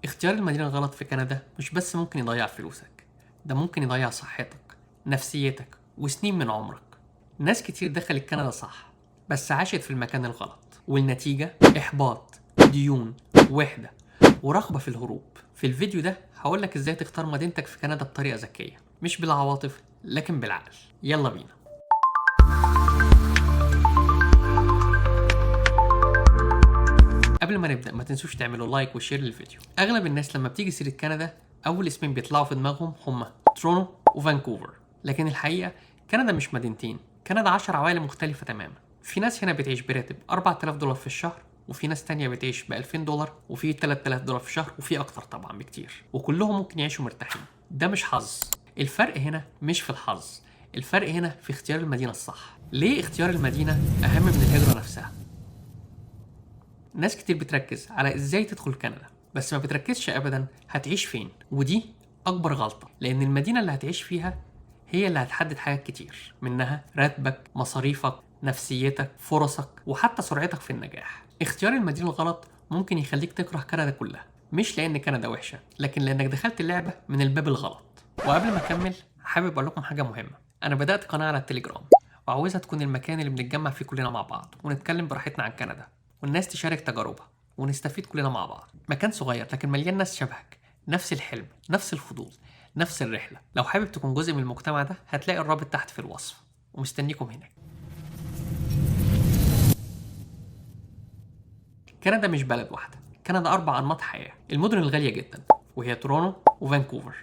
اختيار المدينة الغلط في كندا مش بس ممكن يضيع فلوسك، ده ممكن يضيع صحتك، نفسيتك، وسنين من عمرك. ناس كتير دخلت كندا صح، بس عاشت في المكان الغلط، والنتيجة إحباط، ديون، وحدة، ورغبة في الهروب. في الفيديو ده هقولك ازاي تختار مدينتك في كندا بطريقة ذكية، مش بالعواطف لكن بالعقل. يلا بينا. قبل ما نبدأ ما تنسوش تعملوا like و share للفيديو. أغلب الناس لما بتيجي سيرة كندا أول اسمين بيطلعوا في دماغهم هما تورونتو وفانكوفر، لكن الحقيقة كندا مش مدينتين، كندا 10 عوالم مختلفة تماما. في ناس هنا بتعيش براتب $4000 في الشهر، وفي ناس تانية بتعيش ب $2000، وفي $3000 في الشهر، وفي أكتر طبعا بكتير، وكلهم ممكن يعيشوا مرتاحين. ده مش حظ، الفرق هنا مش في الحظ، الفرق هنا في اختيار المدينة الصح. ليه اختيار المدينة أهم من الهجرة نفسها؟ ناس كتير بتركز على ازاي تدخل كندا، بس ما بتركزش ابدا هتعيش فين، ودي اكبر غلطة، لان المدينة اللي هتعيش فيها هي اللي هتحدد حاجات كتير، منها راتبك، مصاريفك، نفسيتك، فرصك، وحتى سرعتك في النجاح. اختيار المدينة الغلط ممكن يخليك تكره كندا كلها، مش لان كندا وحشة، لكن لانك دخلت اللعبة من الباب الغلط. وقبل ما اكمل حابب اقول لكم حاجة مهمة، انا بدأت قناة على التليجرام، وعاوزها تكون المكان اللي بنتجمع فيه كلنا مع بعض ونتكلم براحتنا عن كندا، والناس تشارك تجاربها ونستفيد كلنا مع بعض. مكان صغير لكن مليان ناس شبهك، نفس الحلم، نفس الفضول، نفس الرحلة. لو حابب تكون جزء من المجتمع ده هتلاقي الرابط تحت في الوصف، ومستنيكم هناك. كندا مش بلد واحدة، كندا 4 أنماط حياة. المدن الغالية جدا وهي تورونتو وفانكوفر،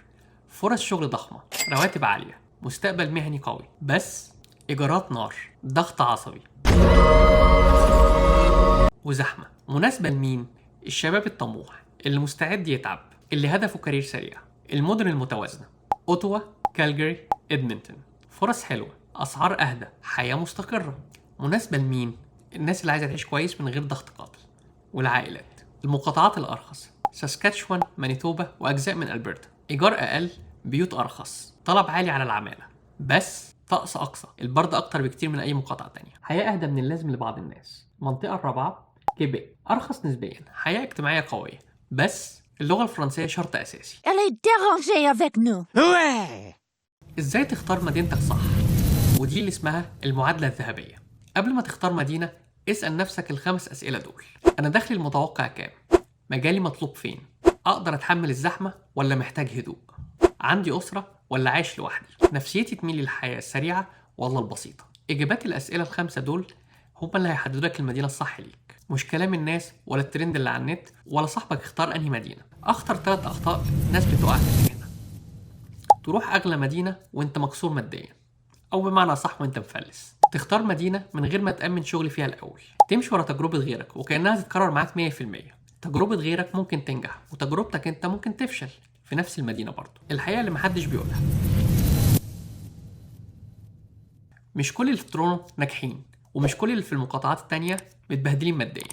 فرص شغل ضخمة، رواتب عالية، مستقبل مهني قوي، بس إيجارات نار، ضغط عصبي، وزحمة. مناسبة لمين؟ الشباب الطموح اللي مستعد يتعب، اللي هدفه career سريع. المدن المتوازنة، أوتوا، كالجاري، إدمنتون، فرص حلوة، أسعار أهدى، حياة مستقرة. مناسبة لمين؟ الناس اللي عايزة تعيش كويس من غير ضغط قاتل، والعائلات. المقاطعات الأرخص، ساسكاتشوان، مانيتوبا، وأجزاء من ألبرتا، إيجار أقل، بيوت أرخص، طلب عالي على العمالة، بس طقس أقصى، البرد أكتر بكتير من أي مقاطعة تانية. حياة أهدى من اللازم لبعض الناس. المنطقة الرابعة كيبيك، أرخص نسبيا، حياة اجتماعية قوية، بس اللغة الفرنسية شرط أساسي. Elle est dérangée avec nous. Ouais. إزاي تختار مدينتك صح؟ ودي اللي اسمها المعادلة الذهبية. قبل ما تختار مدينة اسأل نفسك ال5 أسئلة دول. أنا دخلي المتوقع كام؟ مجالي مطلوب فين؟ أقدر أتحمل الزحمة ولا محتاج هدوء؟ عندي أسرة ولا عايش لوحدي؟ نفسيتي تميل للحياة السريعة ولا البسيطة؟ إجابات الأسئلة ال5 دول هما اللي هيحددوا لك المدينة الصح ليك، مش كلام الناس ولا الترند اللي على النت ولا صاحبك اختار أنهي مدينة. أخطر 3 أخطاء ناس بتقع فيها هنا: تروح أغلى مدينة وأنت مكسور ماديا، أو بمعنى صح وأنت مفلس. تختار مدينة من غير ما تأمن شغل فيها الأول. تمشي ورا تجربة غيرك وكأنها تتكرر معاك 100%. تجربة غيرك ممكن تنجح وتجربتك أنت ممكن تفشل في نفس المدينة برضه. الحقيقة اللي محدش بيقولها، مش كل اللي في تورونتو ناجحين، ومش كل اللي في المقاطعات التانية متبهدلين ماديا.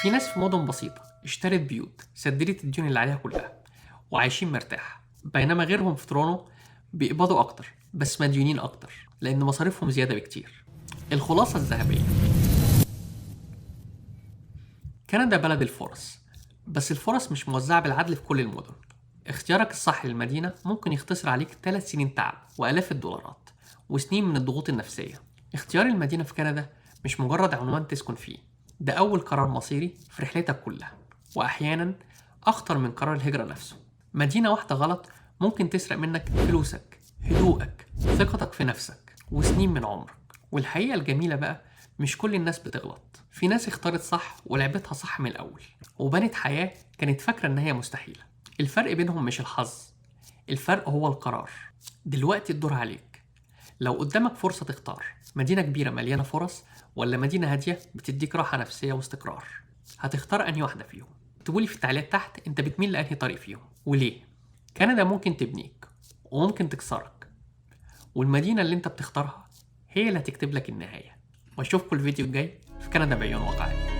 في ناس في مدن بسيطة اشترت بيوت، سددت الديون اللي عليها كلها، وعايشين مرتاح، بينما غيرهم في تورونتو بيقبضوا أكتر بس مديونين أكتر لأن مصاريفهم زيادة بكتير. الخلاصة الذهبية: كندا بلد الفرص، بس الفرص مش موزعة بالعدل في كل المدن. اختيارك الصح للمدينة ممكن يختصر عليك 3 سنين تعب وآلاف الدولارات وسنين من الضغوط النفسية. اختيار المدينة في كندا مش مجرد عنوان تسكن فيه، ده أول قرار مصيري في رحلتك كلها، وأحيانا أخطر من قرار الهجرة نفسه. مدينة واحدة غلط ممكن تسرق منك فلوسك، هدوءك، ثقتك في نفسك، وسنين من عمرك. والحقيقة الجميلة بقى، مش كل الناس بتغلط. في ناس اختارت صح ولعبتها صح من الأول، وبنت حياة كانت فاكرة إن هي مستحيلة. الفرق بينهم مش الحظ، الفرق هو القرار. دلوقتي الدور عليك. لو قدامك فرصة تختار مدينة كبيرة مليانة فرص ولا مدينة هادية بتديك راحة نفسية واستقرار، هتختار أنهي واحدة فيهم؟ اكتبولي في التعليقات تحت انت بتميل لأنهي طريق فيهم وليه. كندا ممكن تبنيك وممكن تكسرك، والمدينة اللي انت بتختارها هي اللي هتكتب لك النهاية. واشوفكم الفيديو الجاي في كندا بعيون واقعية.